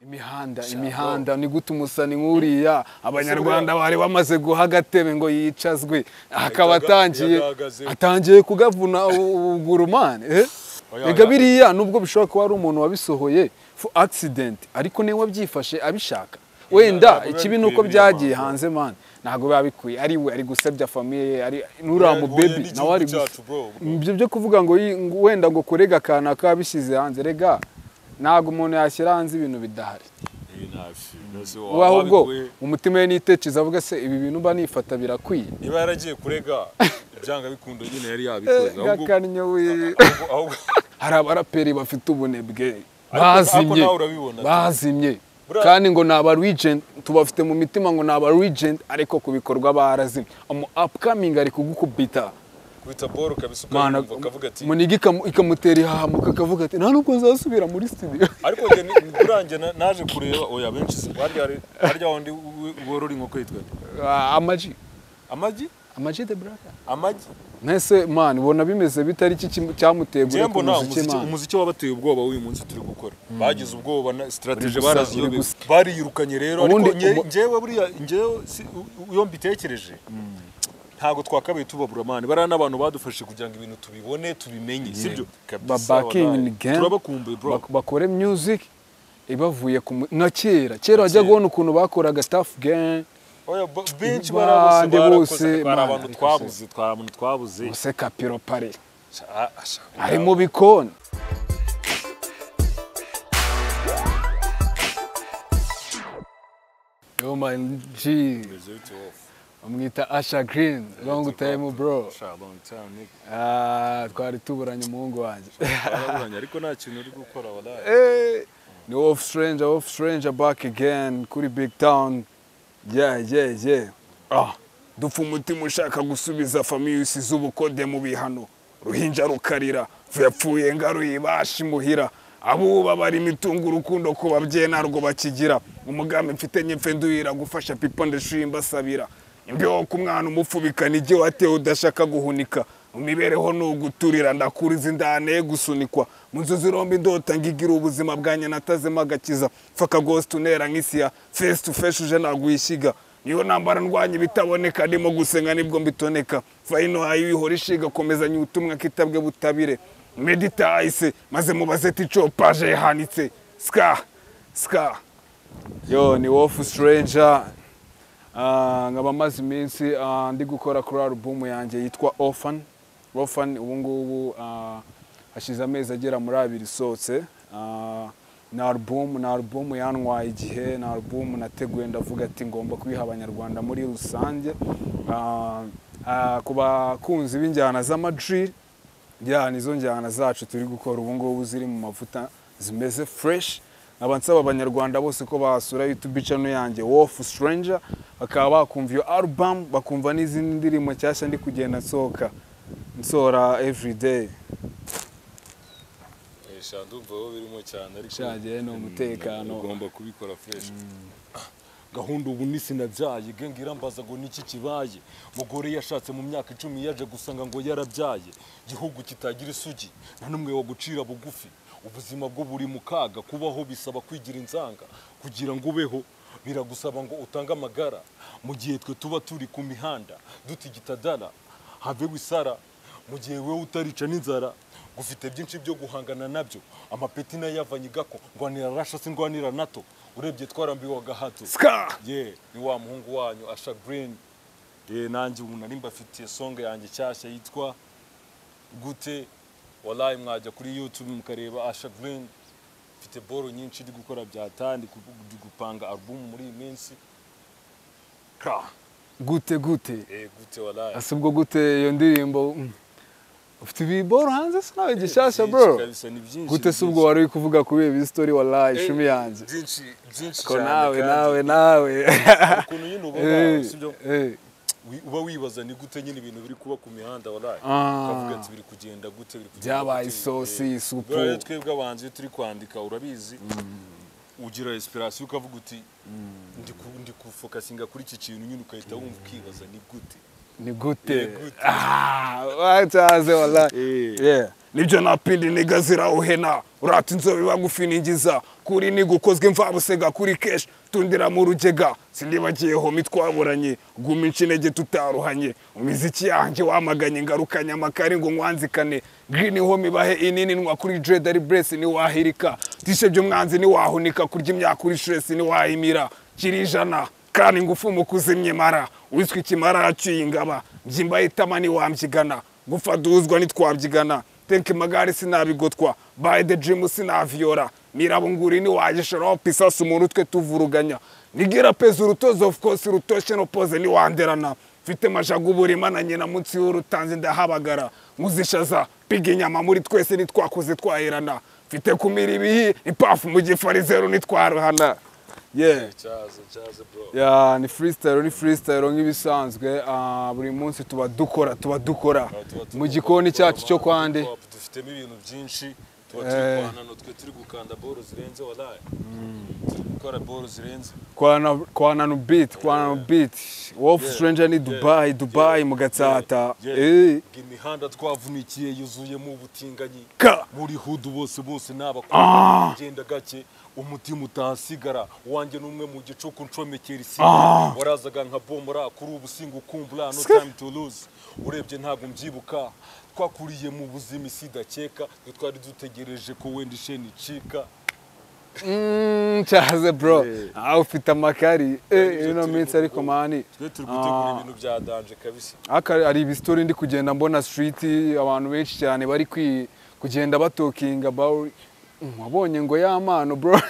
Imihanda imihanda ni gute umusani nk'uriya abanyarwanda bari bamaze guha agatebe ngo yicazwe akaba atangiye kugavuna ugurumane. Ega biriya nubwo bishobora kuba ari umuntu wabisohoye for accident, ariko niwe wabyifashe abishaka. Wenda ikibi nuko byagiye hanze man, ntago biba bikwiye. Ari we ari gusebya famille, ari nura mu baby nawe ari ibyo byo kuvuga ngo wenda ngo kurega kana kabishyize hanze. Rega ntago umuntu yashyira hanze ibintu bidahari. Ahubwo umutima we nitekereza avuga se ibi bintu mba nifata birakwiye. Niba yaragiye kurega ibyanga bikunda nyine yari yabikoze. Ahubwo hari abaraperi bafite ubunebwe bazimye kandi ngo naba regent tubafite mu mitima ngo naba regent, ariko kubikorwa barazimye. Umu upcoming ari kugukubita kubita ball kabisa ukavuga ati munigi ikamutera ihahamuka akavuga ati nta nubwo nzasubira muri studio. Ariko nge burange naje kureba oya benshi harya wundi worora inkoko yitwa Amaji. Amaji the brother. Amaji nese man ubona bimeze bitari iki cyamuteye gure ku muziki man. Umuziki wabateye ubwoba uyu munsi turi gukora. Bagize ubwoba na strategy baraziyobe bariyirukanye rero. Ariko ngewe buriya ngewe iyo mbitekereje ntago twakabaye tubabura man, bari n'abantu badufashe kugira ngo ibintu tubibone tubimenye, sibyo? Turabakumbuye bro. Bakore music ibavuye ku nka kera. Kera wajya kubona ukuntu bakoraga staff gang. Oya benshi barakoze, bari abantu twabuze, twabuze. Use Kapiro pare ari mu bikoni. Yo man G amwita Asha Green, long time bro. Long time nigga. Twari tuburanye umuhungu wanjye. Twaraburanye ariko nta kintu uri gukora wallahi. Ni off stranger back again kuri Big Town. Yeah. Dupfa umutima ushaka gusubiza famille usize ubukode mu bihano. Ruhinja rukarira, yapfuye ngaruye bashimuhira. Abuba bari imitungo urukundo ko babye narwo bakigira. Umugambi mfite nyepfe nduhira gufasha people ndashimba sabira. Imbeho ku mwana umupfubika nige watewe udashaka guhunika. Umibereho nuguturira ndakuriza indane gusunikwa. Mu nzu zirombi ndota ngigira ubuzima bwanye natazema agakiza. Faka ghost unera nk'isiya face to face uje nagwishiga. Niyo nambara ndwanye bitaboneka ndimo gusenga nibwo mbitoneka. Faino hayi ihora ishiga komezanya ubutumwa kitabwe butabire. Medita ise maze mubaze tico page yahanitse. Ska. Yo ni Wolf Stranger. Nkaba maze iminsi ndi gukora kuri album yanjye yitwa Orphan. Orphan ubu ngubu hashize amezi agera muri abiri isohotse. Na album yantwaye igihe, na album nateguye ndavuga ati ngomba kuyiha abanyarwanda muri rusange. Ku bakunzi b'injyana z'amadrill, ya nizo njyana zacu turi gukora ubu ngubu ziri mu mavuta zimeze fresh. Nkaba nsaba abanyarwanda bose ko basura YouTube channel yanjye Wolf Stranger, bakaba bakumva iyo album, bakumva n'izindi ndirimbo nshyashya ndi kugenda nsohora every day. Ndumva wowe birimo cyane ariko shagiye no umutekano ugomba kubikora fresh. Gahunda ubu nisi nabyaye gengira mbaza ngo niki kibaye. Mugore yashatse mu myaka 10 yaje gusanga ngo yarabyaye. Gihugu kitagira isugi nta numwe wo gucira bugufi. Ubuzima bwo buri mu kaga, kubaho bisaba kwigira inzanga. Kugira ngo ubeho biragusaba ngo utange amagara. Mu gihe twe tuba turi ku mihanda dutigitadara have wisara. Mu gihe wewe utarica n'inzara gufite byinshi byo guhangana nabyo. Amapeti nayavanye gako ngwanira rasha singwanira nato. Urebye twarambiwe agahato. Ye ni wa muhungu wanyu Asha Green. Nanjye ubu nari mbafitiye song yanjye cyashya yitwa Gute. Wallahi mwajya kuri YouTube mukareba Asha Green. Mfite boro nyinshi ndi gukora byatandi gupanga album muri iyi minsi. Gute gute wallahi. Asubwo gute iyo ndirimbo ufite ibiboro hanze se nawe gishasha bro. Gute se ubwo wari kuvuga kuri ibi story wallahi ishumi yanjye. Byinshi cyane. Nawe. Ukuntu nyine ubona sibyo? Uba wibaza ni gute nyine ibintu biri kuba ku mihanda wallahi. Ukavuga ati biri kugenda gute, biri kugenda. Byabaye isosi isupu. Bro twebwe abanzi turi kwandika urabizi. Ugira inspiration ukavuga uti ndi kufocusinga kuri iki kintu nyine ukahita wumva ukibaza ni gute. Ni gute? Ah, wachaze wallahi. Yeah. Nibyo napindi niga zirawuhena urata inzobe bagufiningiza kuri nigukozwe mvabusega kuri cash tundira mu rugega sinibagiye homi twaburanye guma inshinege tutaruhanye umiziki yanjye wamaganye ngarukanya amakari ngo nkwanzikane green homi bahe inini nwa kuri dread ari brace ni wahirika tishe byo mwanzi ni wahunika kurya imyaka uri stress ni wahimira kirijana kandi ngufu mu kuzimye mara wiswe ikimara aciye ingaba mbyimba itama ni wambyigana gufa duzwa nitwabyigana tenke magari sinabigotwa by the dream sinaviora mirabunguri ni wagishora pisasa umuntu twe tuvuruganya nigira peza urutozo of course rutoshe no pose ni wanderana mfite majaguburi mananye na munsi y'urutanze ndahabagara muzishaza piga inyama muri twese nitwakoze twaherana mfite kumira ibihi ipafu mu gifarizero nitwaruhana. Yeah. Chaze bro. Yeah, ni freestyle nk'ibisanzwe. Buri munsi tuba dukora mu gikoni cyacu cyo kwande dufitemo ibintu byinshi tuba turi kwana no twe turi gukanda boro zirenze wallahi. Turi gukora boro zirenze kwana no beat Wolf Stranger ni Dubai mu Gatsata. Imihanda twavunikiye yuzuyemo ubutinganyi muri hudu bose n'abakora genda gake umutima utasigara wanjye numwe mu gicuku ncomekera isi warazaga nka bomora kuri ubusinga ukumbura no time to lose urebye ntago mbyibuka twakuriye mu buzima isi dakeka twari dutegereje ko wenda isheni icika. Chaze bro. Ufite amakari ino minsi ariko mani twe turi gutegura ibintu bya danger kabisa. Akari ari ibistori ndi kugenda mbona street abantu benshi cyane bari kugenda batokinga about wabonye ngo ya mano bro.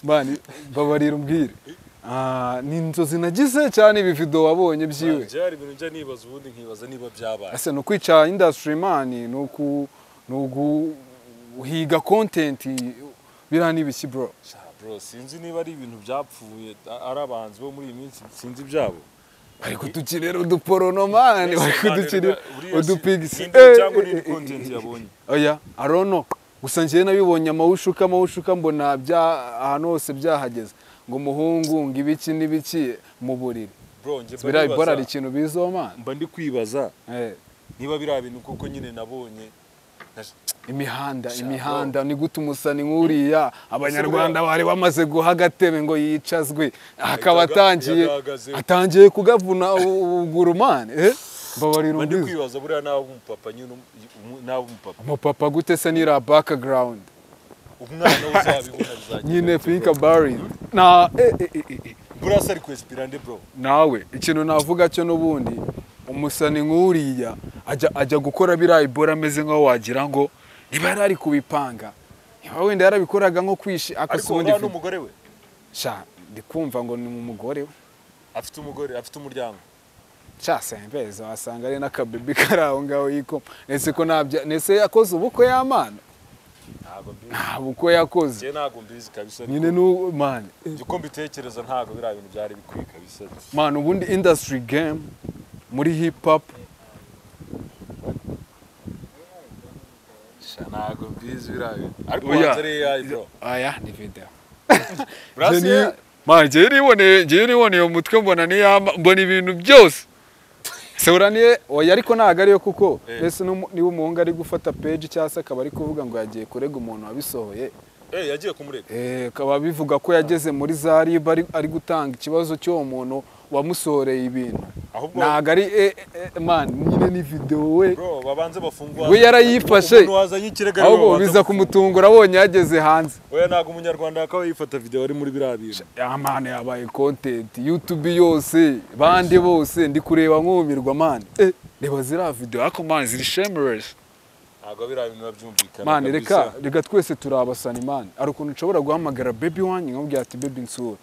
Mani babarira umbwire. Ni inzozi nagize cyane ibi video wabonye byiwe. Byari ibintu njya nibaza ubundi nkibaza niba byabaye. Ese no kwica industry mani nuku uhiga content birani biki bro. Bro sinzi niba ari ibintu byapfuye ari abanzi bo muri iyi minsi sinzi byabo. Bari kudukinira uduporono mani bari kudukinira udupigisi cyangwa ni content yabonye. Oya I don't know. Gusa ngiye nabibonye amawushuka mbona bya ahantu hose byahageze ngo muhungu ngo ibiki n'ibiki mu buriri. Bro nje bari ari ikintu bizo man. Mba ndi kwibaza niba biri ibintu kuko nyine nabonye imihanda ni gute umusani nkuriya abanyarwanda bari bamaze guha agatebe ngo yicazwe akaba atangiye kugavuna ugurumane babarira umbizi. Ndi kwibaza buriya nawe umupapa nyine nawe umupapa umupapa gute se nira background umwana uzabibona bizagenda nyine think about it na buriya se ari kwespirande bro nawe ikintu navuga cyo nubundi umusani nkuriya ajya gukora biriya ibora ameze nkaho wagira ngo niba yari ari kubipanga niba wenda yarabikoraga nko kwishi akasubundi ariko n'umugore we sha ndi kumva ngo ni umugore we afite umugore afite umuryango sha sembeza wasanga ari n'akabebi kari aho ngaho yiko nese ko nabya nese yakoze ubukwe y'amana ntago mbizi nta bukwe yakoze je ntago mbizi kabisa nyine nu man uko mbitekereza ntago biriya bintu byari bikwiye kabisa man ubundi industry game muri hip hop ntago mbizi biriya bintu ariko wanze ari bro aya ni video man ngiye niboneye umutwe mbona niyama mbona ibintu byose seuraniye oya ariko ntago ariyo kuko mbese niba umuhungu ari gufata page cyangwa se akaba ari kuvuga ngo yagiye kurega umuntu wabisohoye yagiye kumurega akaba bivuga ko yageze muri za RIB ari gutanga ikibazo cy'uwo muntu wamusohoreye ibintu ntago ari man nyine ni video we bro babanze bafungwa we yarayifashe ahubwo biza kumutungura abonye yageze hanze oya ntago umunyarwanda akaba yifata video ari muri biriya bintu ya man yabaye content YouTube yose bandi bose ndi kureba nkumirwa man reba ziriya video ariko man ziri shameless ntago biriya bintu babyumvikana man reka twese turabasani man ari ukuntu nshobora guhamagara baby wanjye nkamubwira ati baby nsura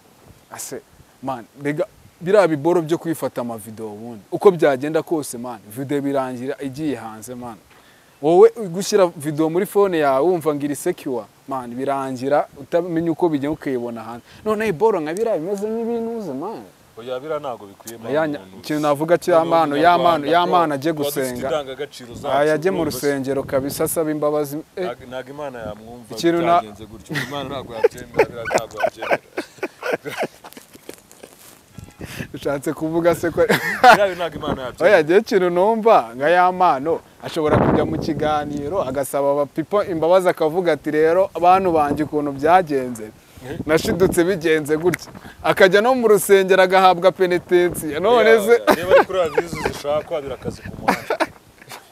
ase man rega biriya biboro byo kwifata ama video ubundi uko byagenda kose man video birangira igiye hanze man wowe gushyira video muri phone yawe wumva ngo iri secure man birangira utamenya uko bijya ukayibona hanze none iboro nka biriya bimeze nk'ibinuze man oya biriya ntago bikwiye man ikintu navuga cyo y'amano agiye gusenga yajye mu rusengero kabisa asaba imbabazi ntago Imana yamwumva byagenze gutyo Imana ntago yabyemera biriya ntago yabyemera Ushatse kuvuga se ko Biriya ntabwo Imana yabyemera. Oya, gihe kintu numva nka Yampano ashobora kujya mu kiganiro agasaba abapipo imbabazi, akavuga ati rero abantu banjye ukuntu byagenze nashidutse bigenze gutya, akajya no mu rusengero agahabwa penetensiya. None se Niba ari kuri views zishakwa, birakaze ku muhanda.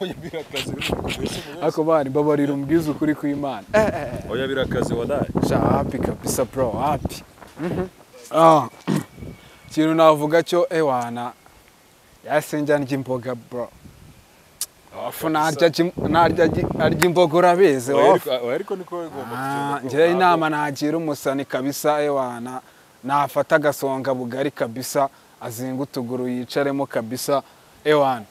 Oya, birakaze mbese. Ako bana mbabarira umbwize ukuri kw'Imana. Oya, birakaze wallahi. Sha, happy kabisa bro, happy. Ah, ikintu navuga cyo, ewana yasenja ndya imboga bro. Afu narya narya imboga, urabizi. Oya, Ofu. ariko oya, ariko niko bigomba Ah, kugenda, bro. njyewe inama nagira umusani kabisa, ewana nafata agasonga bugari kabisa, azinga utuguru yicaremo kabisa. Ewana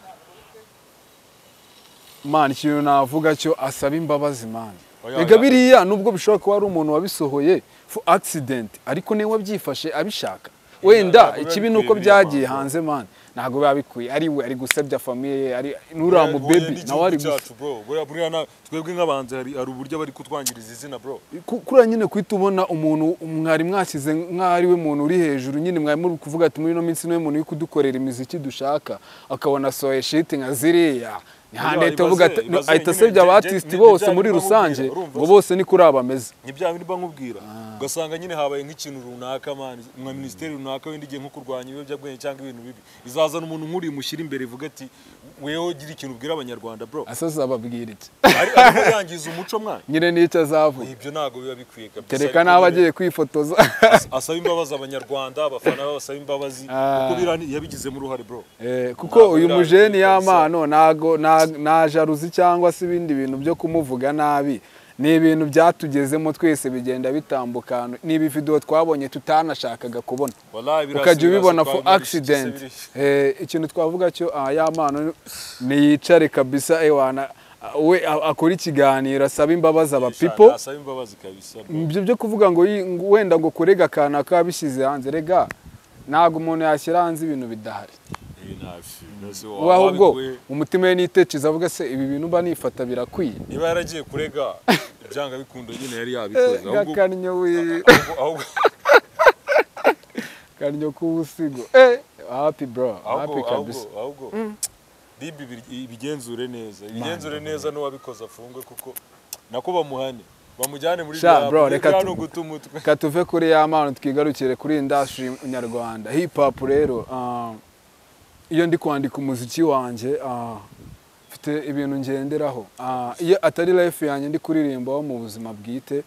man, ikintu navuga cyo, asaba imbabazi man. Oya, Ega oya. biriya nubwo bishobora kuba ari umuntu wabisohoye for accident, ariko niwe wabyifashe abishaka wenda. Ntabwo biba Ikibi ni uko bikwiye biriya byagiye man, bro. hanze man, ntabwo biba bikwiye. Ari we ari gusebya famille ye, ari nuriya mu Oya, baby n'igihugu nawe ari gusa cyacu, bro. Buriya twebwe nk'abanzi hari uburyo bari kutwangiriza izina, bro. Kuriya nyine kuhita ubona umuntu mwari mwashyize nk'aho ari we muntu uri hejuru nyine, mwari muri kuvuga ati muri ino minsi niwe muntu uri kudukorera imiziki dushaka, akabona asohoye shit nka ziriya, ni handi ahita avuga ati Ibaze ahita nyine, asebya aba artist bose ni bya muri bindi rusange, nkubwira, urumva ngo se? bose ni kuri aba bameze. Ni bya bindi mba nkubwira, ugasanga nyine habaye nk'ikintu runaka man, nka minisiteri runaka wenda igiye nko kurwanya ibiyobyabwenge cyangwa ibintu bibi, izazana umuntu nk'uriya mushyira imbere ivuga ati wewe gira ikintu ubwira Abanyarwanda, bro. Asaza ababwira iki? Arimo yangiza umuco mwana. Nyine n'icyo azavuga. Ibyo ntabwo biba bikwiye kabisa. Kereka Ariko n'aba nyine agiye kwifotoza. Asaba imbabazi Abanyarwanda, abafana be basaba imbabazi, kuko biriya yabigizemo uruhare, bro. Kuko Ntabwo uyu biriya mujeni bikwiye kabisa. Yampano ntago nta jalousie cyangwa se ibindi bintu byo kumuvuga nabi, ni ibintu byatugezemo twese bigenda bitambuka, ni ibividewo twabonye tutanashakaga kubona, Wallahi birasa, ukajya ubibona birasa, for twabibona accident. bishyize. Ikintu twavuga cyo, Yampano niyicare kabisa, ewana we akora ikiganiro asaba imbabazi aba people. Asaba imbabazi kabisa, bro. Ibyo byo kuvuga ngo ngo wenda ngo kurega akantu kabishyize hanze, rega ntabwo umuntu yashyira hanze ibintu bidahari. Ntafi Ubu ahubwo wabikuye. Umutima we nitekereza avuga se ibi bintu mba nifata birakwiye? Niba yaragiye kurega, byanga bikunda nyine yari yabikoze ahubwo. Gakanyo we. Ahubwo Kanyo k'ubusigo, happy bro, happy ahubwo kabisa. Ahubwo RIB ibigenzure neza, ibigenzure neza, n'uwabikoze afungwe, kuko nako bamuhane, bamujyane muri Sha, rehab. bro, reka Biriya ni uguta umutwe. Reka tuve kuri Yampano twigarukire kuri industry nyarwanda hip hop. Rero iyo ndi kwandika umuziki wanjye, mfite ibintu ngenderaho. Iyo atari life yanjye ndi kuririmbaho mu buzima bwite,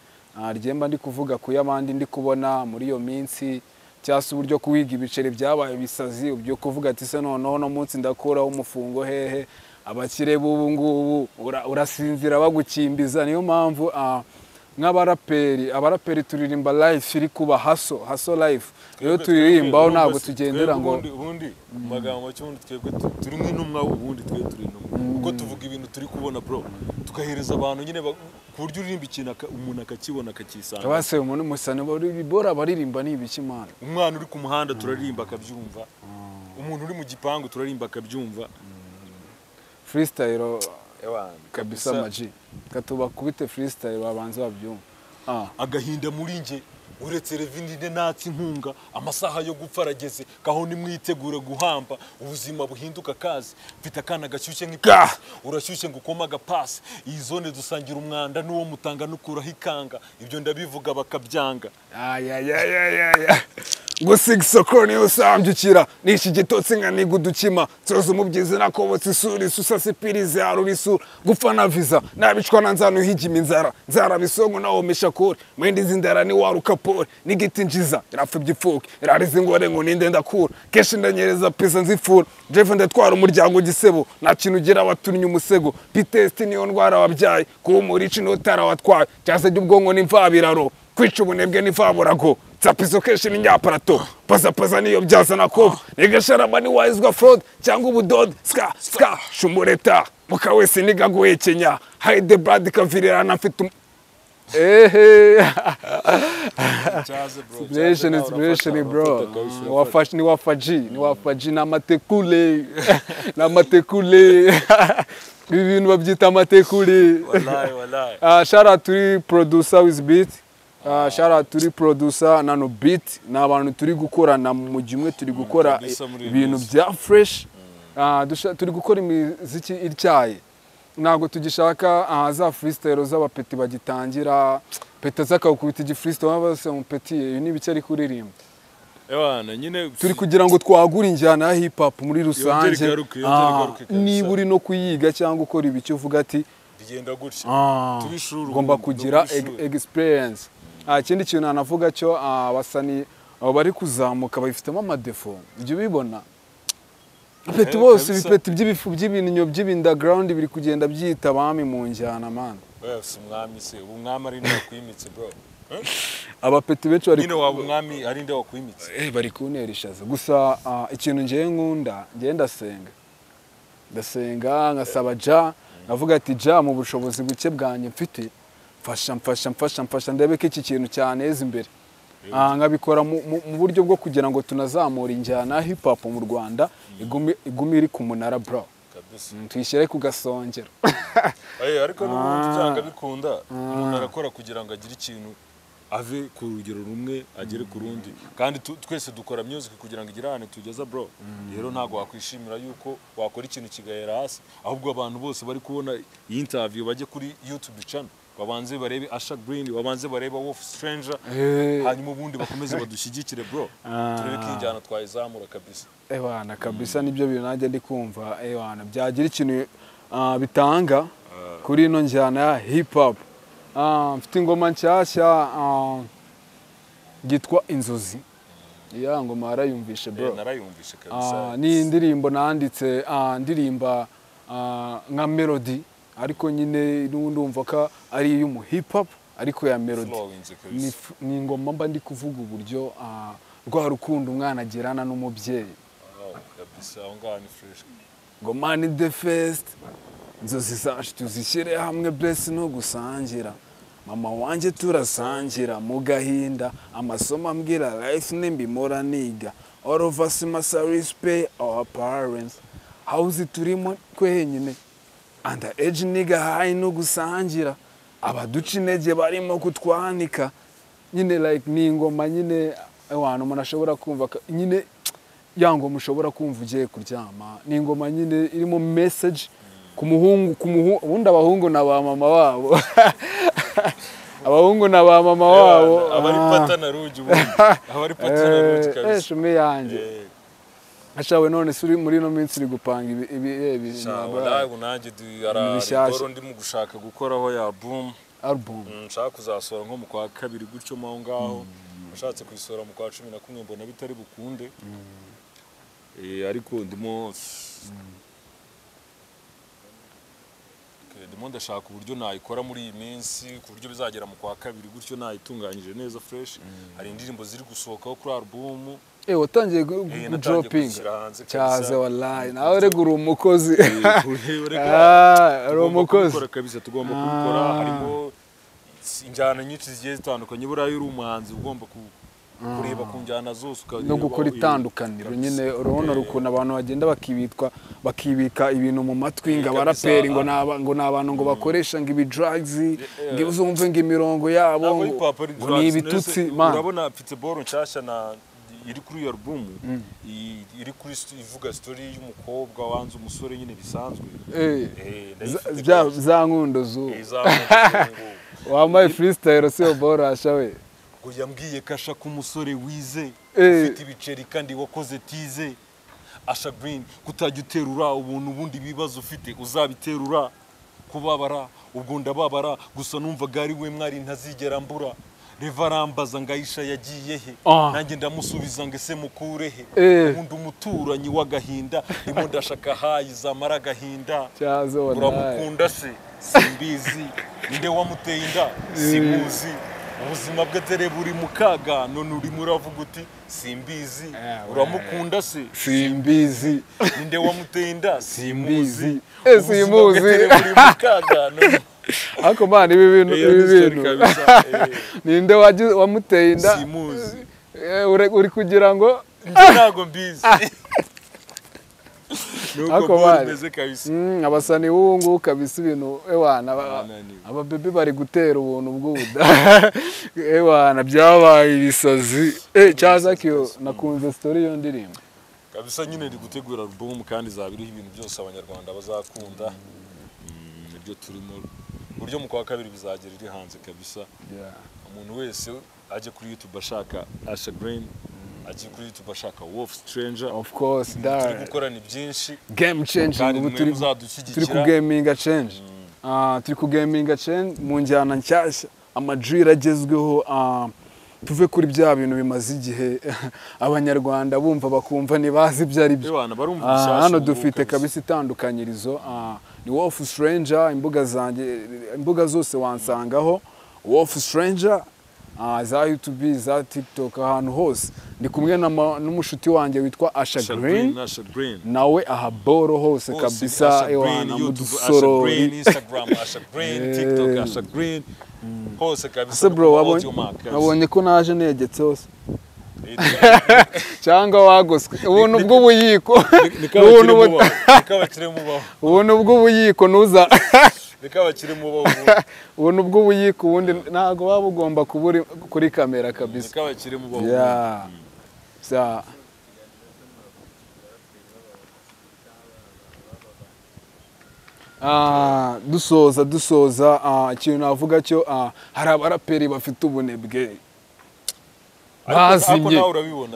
ryemba ndi kuvuga ku y'abandi ndi kubona muri iyo minsi, cyangwa se uburyo kuwiga ibiceri byabaye ibisazi, ibyo kuvuga ati se noneho no munsi ndakuraho umufungo hehe, abakire b'ubu ngubu urasinzira bagukimbiza. Niyo mpamvu nk'abaraperi, abaraperi turirimba life iri kuba hustle, hustle life. Iyo turirimbaho ntabwo tugendera ngo Ubundi mu magambo make, ubundi twebwe turi nk'intumwa, ubundi twe turi intumwa kuko tuvuga ibintu turi kubona, bro, tugahereza abantu nyine ku buryo uririmba ikintu umuntu akakibona akakisanga. Base umuntu musane bora abaririmba ni ibiki mana? Umwana uri ku muhanda turaririmba akabyumva, umuntu uri mu gipangu turaririmba akabyumva. Freestyle Ewana, kabisa maji katubakubite freestyle babanze babyumva. Agahinda muri nge uretse revindine natsi inkunga, amasaha yo gupfa arageze, kaho nimwitegure guhamba, ubuzima buhinduka kazi. Mfite akana gashyushye nk'ipasi, urashyushye ngo ukome agapasi. Iyi zone dusangira umwanda n'uwo mutanga nukuraho ikanga, ibyo ndabivuga bakabyanga. Ayayayayaya, gusiga isoko niyo usambyukira nishe igitotsi nka niga udukima nsoza umubyizi nakobotse isura isusa sipirize harura isura gupfa na visa nabicwa na nzano uhigima inzara nzara bisongo nawomesha kure mwenda izi ndara ni waruka pole n'igiti njiza irapfa ipfuke irariza ingore ngo ninde ndakura kenshi ndanyereza pisa nzifura jeff ndatwara umuryango gisebo nta kintu ugira abatunnye umusego. PTSD niyo ndwara wabyaye kuba umurici n'utara watwaye cyangwa se ubwonko n'imvabiraro kwica ubunebwe n'imvaburago tsapizo kenshi ni nyaparato pazapaza niyo byazana kobo nigasharama ni wayizwa fraud cyangwa ubudode ska ska shumureta muka wese niga guhekenya hide brad kavirirana mfite ehe. Inspiration, inspiration bro. Wafashi ni wafaji ni wafaji n'amatekule n'amatekule, ibi bintu babyita amatekule. Wallahi, wallahi. Shout out to producer with beat. Shout out turi producer Nano Beat, ni abantu turi gukorana mu mujyi umwe, turi gukora Kabisa muri iyi ibintu minsi. bya fresh. Turi gukora imiziki ityaye, ntabwo tugishaka za freestyle z'abapeti bagitangira peta zakawukubita igi freestyle baba bose mu peti, ibi ni ibiki ari kuririmba. Ewana nyine Turi kugira ngo twagure injyana ya hip hop muri rusange. Igaruke, yongere igaruke kabisa. Niba uri no kuyiga cyangwa ukora ibiki uvuga ati bigenda gutya. Tubishuri ugomba ubundi, kugira tubishuri. Experience. Ikindi kintu nanavuga cyo, abasani abo bari kuzamuka babifitemo amadefo, ujya ubibona peti bose, kabisa. Ibipeti by'ibifu by'ibinyo by'ibindaground biri kugenda byita abami mu njyana, man. Oya, si umwami se, ubu umwami ari nde wakwimitse, bro? Abapeti benshi bari Nyine waba umwami ari nde wakwimitse? Bari kuntera ishaza gusa. Ikintu ngewe nkunda, ngewe ndasenga, ndasenga nkasaba ja, navuga ati ja, mu bushobozi buke bwanjye mfite, mfasha, mfasha, mfasha, mfasha ndebe ko iki kintu cyaneza imbere. Nkabikora mu buryo bwo kugira ngo tunazamura injyana ya hip hop mu Rwanda, igume iri ku munara, bro. Kabisa. Tuyishyire ku gasongero. Ariko n'ubundi byanga bikunda umuntu arakora kugira ngo agire ikintu, ave ku rugero rumwe agere ku rundi, kandi twese dukora music kugira ngo igire ahantu tugeza, bro. Rero ntabwo wakwishimira yuko wakora ikintu kigahera hasi, ahubwo abantu bose bari kubona iyi interview bajye kuri YouTube channel, babanze barebe Asha Green, babanze barebe Wolf Stranger, hanyuma ubundi bakomeze badushyigikire, bro, turebe ko iyi njyana twayizamura kabisa. Ewana kabisa, nibyo bintu nanjye ndi kumva, ewana byagira ikintu bitanga kuri ino njyana ya hip hop. Mfite ingoma nshyashya yitwa Inzozi. Ya ngoma warayumvishe, bro? Narayumvishe kabisa. Ni indirimbo nanditse, ndirimba nka melody, ariko nyine n'ubundi wumva ko ari iy'umu hip hop ariko ya melody. Flowinze kabisa. Ni ingoma mba ndi kuvuga uburyo rwa rukundo umwana agirana n'umubyeyi. Wow, kabisa, aho ngaho ni fresh. Ngo man the first, inzozi zacu tuzishyire hamwe, bless no gusangira, mama wanjye turasangira mu gahinda, amasomo ambwira life nimbimora niga, all of us must respect our parents, house turimo twenyine, under age nigga high no gusangira, abaduca intege barimo kutwanika nyine. Like ni ingoma nyine abantu umuntu ashobora kumva nyine ya ngoma ushobora kumva ugiye kuryama. Ni ingoma nyine irimo message ku muhungu, ku muhungu. Ubundi abahungu na ba mama babo, abahungu na ba mama wabo. Abari pata na rugi, ubundi abari pata na rugi kabisa. Shumi yanjye. Ashawe, none se uri muri ino minsi uri gupanga ibi Sha, wallahi ubu nanjye Ibintu bishyashya. Hari ndimo gushaka gukoraho ya album. Album. Nshaka kuzasohora nko mu kwa kabiri gutyo mo aho ngaho. Nashatse kuyisohora mu kwa 11, mbona bitari bukunde. Ariko okay, ndimo ndashaka uburyo nayikora muri iyi minsi ku buryo bizagera mu kwa kabiri gutyo nayitunganyije neza fresh. Hari indirimbo ziri gusohokaho kuri album. Watangiye Natangiye gudropinga? kuzishyira hanze Cyaze. kabisa. Wallahi nawe rega uri umukozi. Urega. Uri Tugomba umukozi. kubikora kabisa, tugomba kubikora. Harimo injyana nyinshi zigiye zitandukanye. Buriya iyo uri umuhanzi ugomba kureba ku njyana zose, ukareba No gukora itandukaniro kabisa. nyine. Urabona ukuntu abantu bagenda bakibitwa, bakibika ibintu mu matwi ngo Kabisa. abaraperi ngo ngo ni abantu ngo bakoresha ngo ibi drugs, ngo uzumve ngo imirongo yabo Ntabwo ngo hip hop ari ngo drugs. ni ibitutsi, Nese, man. urabona mfite boro nshyashya na iri kuri iyo album, iri kuri ivuga story y'umukobwa wanze umusore nyine bisanzwe. Ndayifite kabisa. Za nkundo z'ubu. Za nkundo z'ubu. Wambaye freestyle si yo borasha we. Ngo yambwiye ko ashaka umusore wize, ufite ibiceri kandi wakoze tize. Asha Green, kutajya uterura ubuntu, ubundi ibibazo ufite uzabiterura, kubabara ubwo ndababara gusa, numvaga ari we mwari ntazigera mbura. Reva arambaza ngo Aisha yagiye he? Nanjye ndamusubiza ngo ese mukure he? Ubundi umuturanyi w'agahinda, ndimo ndashaka hayi zamara agahinda. Cyaze wallahi. Uramukunda se? Simbizi. Ninde wamuteye inda? Simuzi. Ubuzima bwe dore buri mu kaga, none urimo uravuga uti simbizi. Uramukunda se? Simbizi. Ninde wamuteye inda? Simbizi. Simuzi. Simuzi. Ubuzima bwe dore buri mu kaga, none Ariko man, ibi bintu Iyo ibi ni story bintu kabisa. Ninde wamuteye inda? Simuzi. Uri kugira ngo Njye ntabwo mbizi. Nuko bari bimeze kabisa. Abasani b'ubu kabisa ibintu ewana ababebe bari gutera ubuntu bw'ubuda. Ewana byabaye ibisazi. Cyazakyo nakunze story yo ndirimbo. Kabisa nyine ndi gutegura album kandi zabiriho ibintu byose abanyarwanda bazakunda. Nibyo turimo. Buryo mu kwa kabiri bizagera iri hanze kabisa. Umuntu wese aje kuri YouTube ashaka Asha Green, aje kuri YouTube ashaka Wolf Stranger. Of course, turi gukora ni byinshi. Game changing ubu turi ku gaminga change. Turi ku gaminga change mu njyana nshyashya, amajwi agezweho, tuve kuri bya bintu bimaze igihe abanyarwanda bumva bakumva ntibazi ibyo ari byo. Hano dufite kabisa itandukanyirizo. Ni Wolf Stranger, imbuga zanjye, imbuga zose wansangaho Wolf Stranger, za YouTube, za TikTok, ahantu hose. Ndi kumwe n'umushuti wanjye witwa Asha Green, nawe aha boro hose kabisa. Ewana mudusoro, Instagram Asha Green, TikTok Asha Green, hose kabisa. Bro, wabonye ko naje negetse hose cyangwa wagoswe ubuntu bw'ubuyiko. Ubuntu bw'ubuyiko nuza ubuntu bw'ubuyiko ubundi ntago waba ugomba kuburi kuri kamera kabisa. Dusoza ikintu navuga cyo, hari abaraperi bafite ubunebwe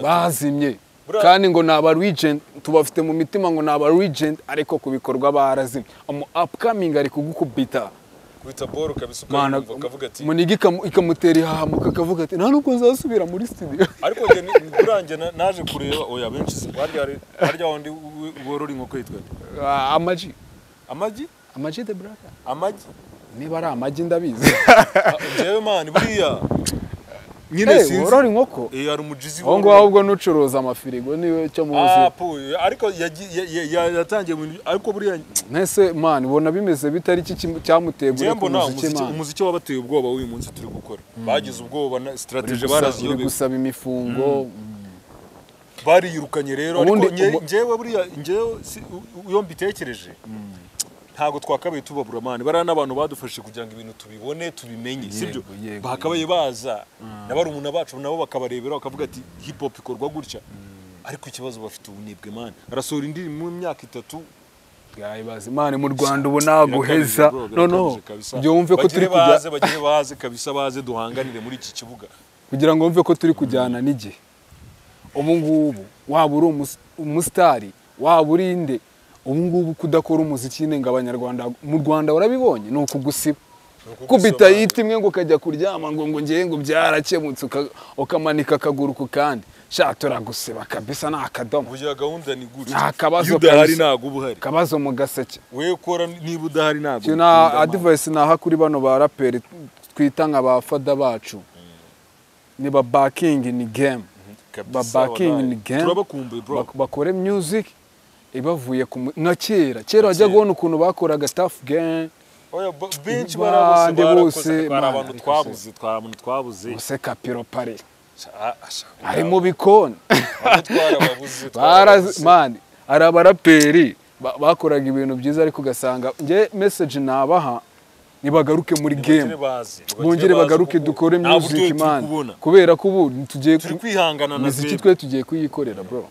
bazimye kandi ngo naba regent, tubafite mu mitima ngo naba regent, ariko ku bikorwa barazimye. Umu upcoming ari kugukubita kubita ball kabisa, ukavuga ukavuga ati munigi ikamutera ihahamuka akavuga ati nta nubwo nzasubira muri studio. Ariko nge burange naje kureba oya benshi harya wundi worora inkoko yitwa Amagi. Amagi the brother. Amagi niba ari amagi ndabizi. Jewe man buriya nyine sinzi worora inkoko. Ari umujizi wo ngo ahubwo nucuruza amafirigo niwe cyo muzi. Ariko yatangiye ariko buriya nese man ubona bimeze bitari iki cyamutegura ku muziki man. Umuziki wabateye ubwoba uyu munsi turi gukora. Bagize ubwoba na strategy baraziyobe gusaba imifungo. Bariyirukanye rero ariko njewe buriya njewe iyo mbitekereje ntago twakabaye tubabura man. Bara n'abantu badufashe kugira ngo ibintu tubibone tubimenye, sibyo? Bakabaye baza nabarumuna bacu nabo bakabarebera bakavuga ati hip hop ikorwa gutya. Ariko ikibazo bafite ubunebwe man. Arasohora indirimbo mu myaka 3 bwayibaze man. Mu Rwanda ubu naguheza. No byo wumve ko turi kujya bagire baze kabisa, baze duhanganire muri iki kibuga kugira ngo wumve ko turi kujyana n'igihe. Ubu ngubu waba uri umusitari, waba uri inde, ubu ngubu kudakora umuziki ngo abanyarwanda mu Rwanda warabibonye ni ukugusiba. Kubita yita imwe ngo ukajya kuryama ngo ngiye ngo byarakemutse, ukamanika akaguru ku kandi. Sha turagusiba kabisa, nta akadomo. Burya gahunda ni gutya. Nta kabazo udahari ntago uba uhari. Kabazo mu gaseke. We kora niba udahari ntago. Na advice naha kuri bano ba raperi twita nka ba fada bacu. Ni ba backing ni game. Ba backing ni game. Turabakumbuye bro. Bakore music ibavuye ku nka kera. Kera wajya kubona ukuntu bakoraga staff gang. Oya benshi barakoze abantu twabuze twabuze. Use Kapiro Pare. Ari mu bikoni. Twarababuze. Man, ari abaraperi bakoraga ibintu byiza ariko ugasanga nge message nabaha nibagaruke muri game. Bongere bagaruke dukore music man. Kubera ko ubu tugiye kwihangana na muziki twe tugiye kuyikorera bro.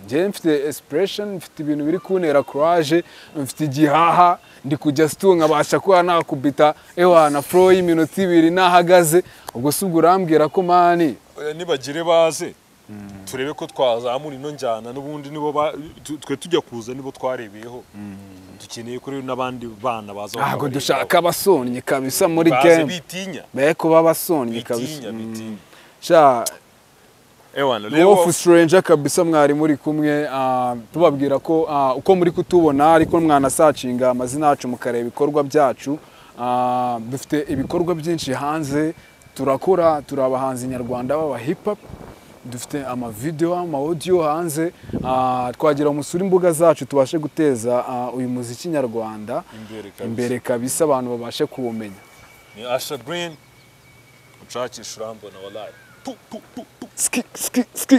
Nge mfite expression, mfite ibintu biri kuntera courage, mfite igihaha, ndi kujya stu nkabasha kuba nakubita ewana flow y'iminota 2 nahagaze. Ubwo se ubwo urambwira ko mani nibagire baze turebe ko twazamura ino njyana n'ubundi nibo twe tujya kuza nibo twarebeyeho. Dukeneye kuri n'abandi bana baza. Ntabwo dushaka abasonnyi kabisa muri game. Bitinya. Be kuba abasonnyi kabisa. Sha Ewana Wolf Stranger kabisa mwari muri kumwe, tubabwira ko uko muri kutubona ariko mwana sacinga amazina yacu mukareba ibikorwa byacu. Dufite ibikorwa byinshi hanze turakora, turabahanzi nyarwanda baba hip hop, dufite ama video ama audio hanze. Twagira umusuri imbuga zacu tubashe guteza uyu muziki nyarwanda imbere kabisa, abantu babashe kuwumenya. Ni Asha Green, ushakisha urambona wallahi. Ski ski ski.